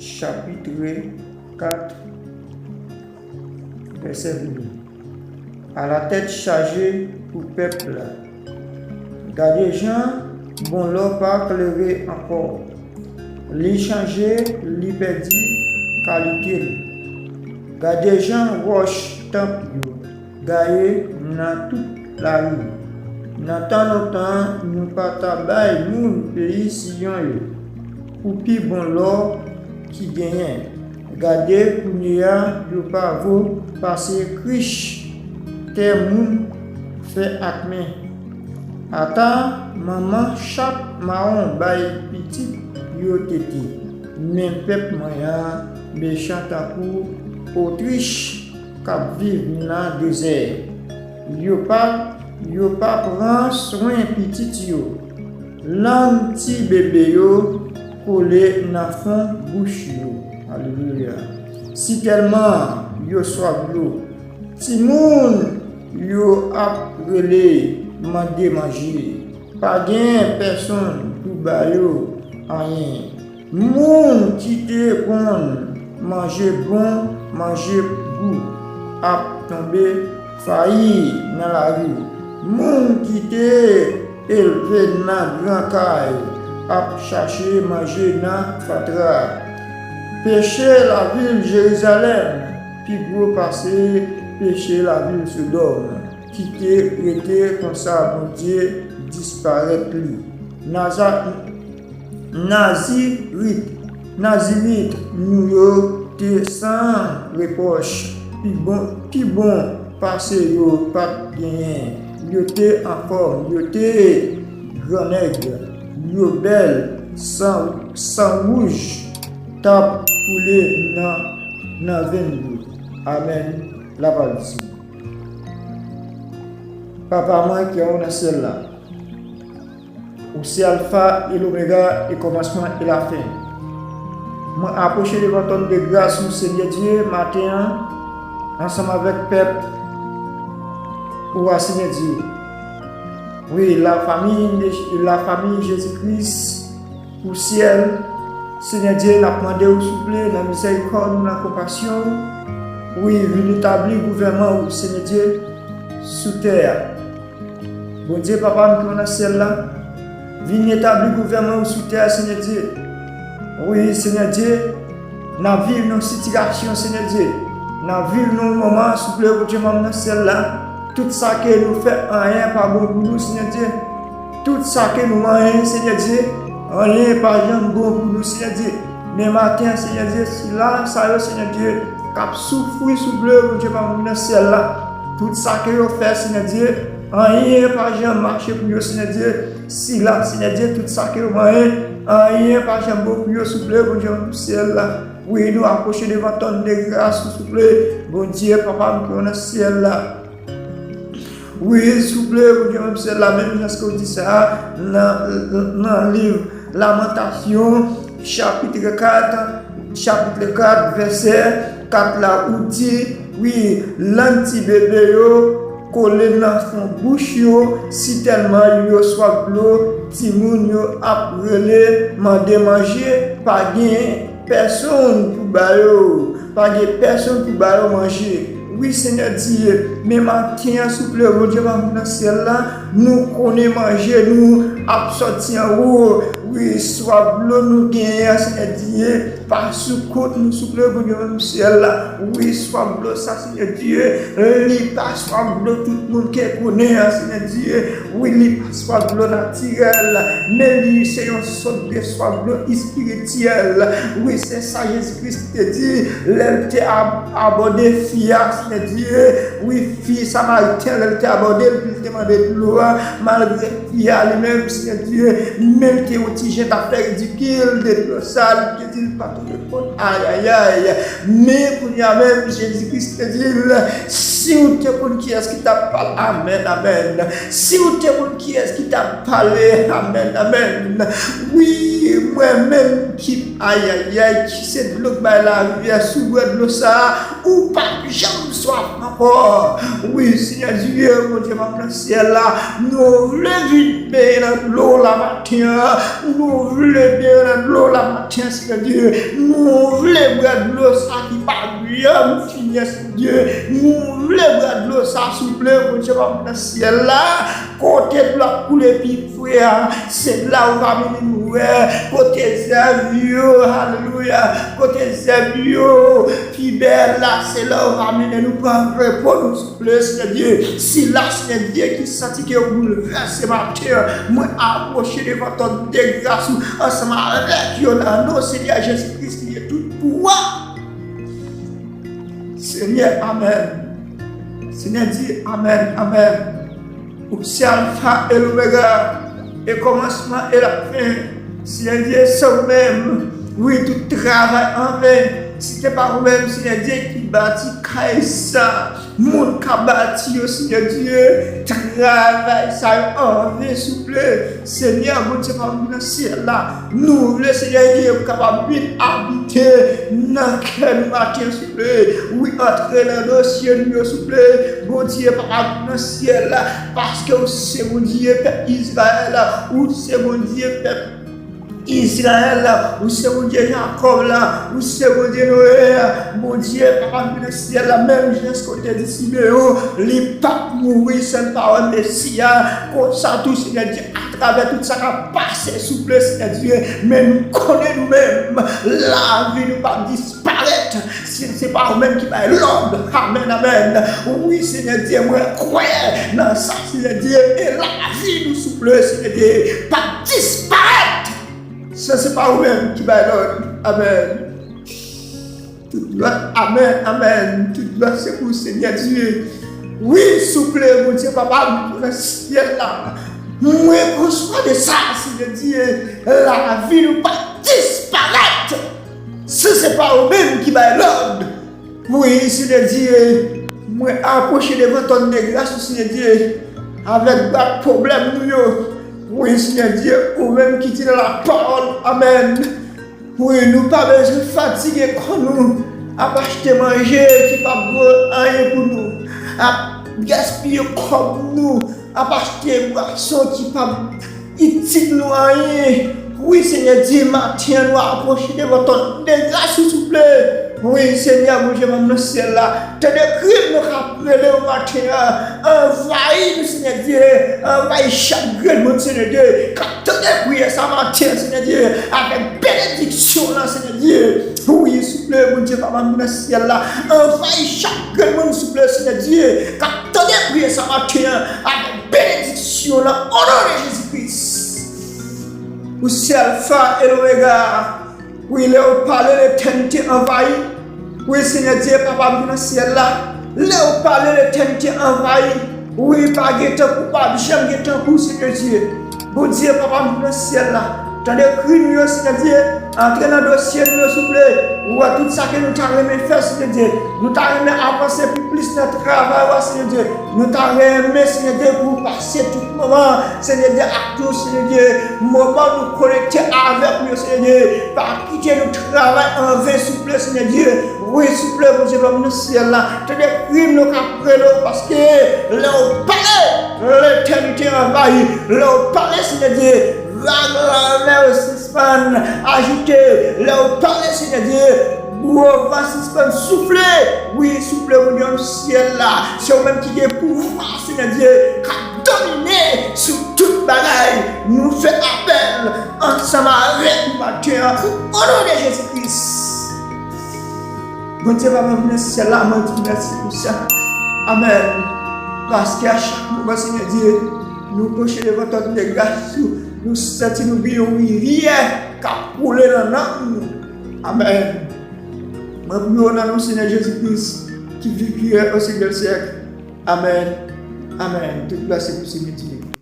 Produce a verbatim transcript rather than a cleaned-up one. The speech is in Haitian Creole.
chapit kat, vèsè vennde. Alatèt chaje pou pèp la. Gade jan bon lò pa klere ankò. Li chanje, li pèdi kalite l. Gade jan wòch tanp yo gaye nan tout lari. Nan tan lontan, nou pa ta bay moun peyi Siyon yo pou pi bon lò ki genyen. Gade, kounye a, yo pa vo pase krich tè moun fè ak men. Ata manman chat mawon bay pitit yo tete. Men pèp mwen an mechan tankou otrich k ap viv nan dezè. Yo pa, yo pa pran swen pitit yo. Lang ti bebe yo kole nan fon bouch yo. Alelouya. Sitèlman yo swaf dlo. Timoun yo ap rele, mande manje. Pa gen pèsonn pou ba yo anyen. Moun ki te konn manje bon, manje gou ap tonbe fayi nan lari. Moun ki te elve nan gran kay ap chache manje nan fatra. Peche lavil Jerizalèm pi gwo pase peche lavil Sodòm ki te rete konsa Bondye disparèt li. Naza-, Nazirit, Nazirit nou yo te san repwòch, pi bon, pi bon pase yo pa t genyen. Yo te anfòm, yo te grannèg, yo bèl, san, san wouj t ap koule nan, nan venn yo. Amèn. Lapal di. Papa mwen ki anwo nan syèl la, ou se Alfa e Lomega e kòmansman e lafen. Mwen apwoche devan twòn de gras ou, Senyè Dye, maten an, ansanm avèk pèp ou a, Senyè Dye. Wi, lafanmi, lafanmi Jezi Kris, pou syèl. Senyè Dye, n ap mande w, souple, nan mizèrikòd ou, nan konpasyon w, wi, vin etabli gouvènman ou, Senyè Dye, sou tè a. Bondye, Papa m ki nan syèl la, vin etabli gouvènman ou sou tè a, Senyè Dye. Wi, Senyè Dye, n ap viv nan sitiyasyon, Senyè Dye. N ap viv nan moman, souple, Bondye, Papa m nan syèl la. Tout sa ke nou fè, anyen pa bon pou nou, Senyè Dye. Tout sa ke nou manyen, Senyè Dye, anyen pa janm bon pou nou, Senyè Dye. Men maten an, Senyè Dye, sila sa yo, Senyè Dye, k ap soufri, souple, Bondye pa moun nan syèl la. Tout sa ke yo fè, Senyè Dye, anyen pa janm mache pou yo, Senyè Dye. Sila, Senyè Dye, tout sa ke yo manyen, anyen pa janm bon pou yo, souple, Bondye pa moun nan syèl la. Wi, nou apwoche devan twòn de gras ou, souple, Bondye, Papa m ki nan syèl la. Wi, souple, Bondye, menm syèl la, menm jan ke w di sa nan, nan liv Lamantasyon, chapit kat, chapit kat, vèsè kat la, ou di, wi, lang ti bebe yo kole nan fon bouch yo, sitèlman yo swaf dlo, timoun yo ap rele, mande manje, pa gen pèsonn pou ba yo. Pa gen pèsonn pou ba yo manje. Wi, Senyè Dye, men maten an, souple, Bondye, Papa m nan syèl la, nou konnen manje nou ap sòti anwo. Wi, swaf dlo nou genyen an, Senyè Dye, pa sou kont nou, souple, Bondye, Papa m syèl la. Wi, swaf dlo sa, Senyè Dye, li pa swaf dlo tout moun ke konnen an, Senyè Dye. Wi, li pa swaf dlo natirèl, men li se yon sòt de swaf dlo espirityèl. Wi, se sa Jezi Kris te di, lè l te ab-, abòde fi a, Senyè Dye. Wi, fi Samariten, lè l te abòde l, pou l te mande dlo a, malgre fi a li menm, Senyè Dye, menm te yon ti jan t ap fè ridikil de dlo sa, li te di l pa t reponn, ayayay. Men kounye a menm, Jezi Kris te di l, si w te konn kiyès ki t ap pale, amèn, amèn. Si w te konn kiyès ki t ap pale, amèn, amèn. Wi, mwen menm ki, ayayay, ki se dlo k bay lavi a, si w bwè dlo sa a, ou p ap janm swaf ankò. Wi, Senyè Dye, Bondye, Papa m nan syèl la, nou vle vin Benyen nan dlo la maten an. Nou vle benyen nan dlo la maten an, Senyè Dye. Nou vle bwè dlo sa ki pa janm fini an, Senyè Dye. Nou vle bwè dlo sa, souple, Bondye papa m nan syèl la. Kote dlo ap koule pi fre a, se la ou va mennen nou wè. Kote zèb yo, alelouya. Kote zèb yo pi bèl la, se la ou va mennen nou pran repo nou, souple, Senyè Dye. Sila, Senyè Dye, ki santi ke yo boulvèse maten an, mwen apwoche devan twòn de gras ou ansanm avèk yo nan non Senyè Jezi Kris ki gen tout pouvwa. Senyè, amèn. Senyè di, amèn, amèn. Ou se Alfa e Lomega, e kòmansman e lafen. Senyè Dye, se ou menm. Wi, tout travay anven. Si se pa ou menm, Senyè Dye, ki bati kay sa, moun k ap bati yo, Senyè Dye, travay sa yo anven, souple. Senyè, Bondye pa m nan syèl la. Nou vle, Senyè, ke w kapab vin abite nan kè nou maten, souple. Wi, antre nan dosye nou yo, souple. Bondye, papa nou nan syèl la, paske ou se Bondye pèp Izrayèl, ou se Bondye pèp Izrayèl, ou se Bondye Jakòb la, ou se Bondye Noye a. Bondye, papa nou nan syèl la, menm jan ou te di Simeyon, li p ap mouri san l pa wè Mesi a. Konsa tou, Senyè Dye, atravè tout sa k ap pase, souple, Senyè Dye, men nou konnen nou menm, lavi nou p ap disparèt. Si se pa ou menm ki bay lòd, amèn, amèn. Wi, Senyè Dye, mwen kwè nan sa, Senyè Dye, e lavi nou, souple, Senyè Dye, p ap disparèt. Si se pa ou menm ki bay lòd, amèn. Tout glwa, amèn, amèn. Tout glwa se pou Senyè Dye. Wi, souple, Bondye papa m nan syèl la. Mwen pran swen de sa, Senyè Dye. Lavi nou pa disparèt. Si se pa ou menm ki bay lòd. Wi, Senyè Dye. Mwen apwoche devan twòn de gras ou, Senyè Dye. Avèk bwa pwoblèm nou yo. Wi, Senyè Dye, ou menm ki di nan lapawòl. Amèn. Wi, nou pa bezwen fatige kò nou ap achte manje ki p ap vo anyen pou nou, ap gaspiye kòb nou ap achte bwason ki p ap itil nou anyen. Wi, Senyè Dye, maten an nou apwoche devan twòn de gras ou, souple. Wi, Senyè, Bondye, Manm nan syèl la, tande kri m nou k ap rele w maten an. Anvayi nou, Senyè Dye. Anvayi chak grenn moun, Senyè Dye, k ap tande priyè sa maten an, Senyè Dye, avèk benediksyon w lan, Senyè Dye. Wi, souple, Bondye, Papa m nan syèl la, anvayi chak grenn moun, souple, Senyè Dye, k ap tande priyè sa maten an, avèk benediksyon w lan, o non de Jezi Kris. Ou se Alfa e Lomega. Wi, lè w pale, letènite anvayi. Wi, Senyè Dye, Papa m ki nan syèl la, lè w pale, letènite anvayi. Wi, pa gen tankou, pa janm gen tankou, Senyè Dye. Bondye, Papa m ki nan syèl la, tande kri nou yo, Senyè Dye. Antre nan dosye nou yo, souple. Ou wè tout sa ke nou ta renmen fè, Senyè Dye. Nou ta renmen avanse pi plis nan travay ou a, Senyè Dye. Nou ta renmen, Senyè Dye, pou w pase tout moman, Senyè Dye, ak nou, Senyè Dye. Moman nou konekte avèk ou yo, Senyè Dye, pa kite nou travay anven, souple, Senyè Dye. Wi, souple, Bondye, Papa m nan syèl la, tande kri m nou k ap rele w, paske lè w pale, letènite anvayi. Lè w pale, Senyè Dye, vag lanmè yo sispann ajite. Lè w pale, Senyè Dye, gwo van sispann soufle. Wi, souple, Bondye nan syèl la, se ou menm ki gen pouvwa, Senyè Dye, k ap domine sou tout bagay. Nou fè apèl ansanm avèk ou maten an, o non de Jezi Kris. Bondye, Papa m nan syèl la, mwen di w mèsi pou sa. Amèn. Paske a chak moman, Senyè Dye, nou pwoche devan twòn de gras ou, nou santi nou gen yon rivyè k ap koule nan nanm nou. Amèn. Mwen priye w nan non Senyè Jezi Kris, ki viv, ki règne au siècle des siècles. Amèn. Amèn. Tout glwa se pou Senyè.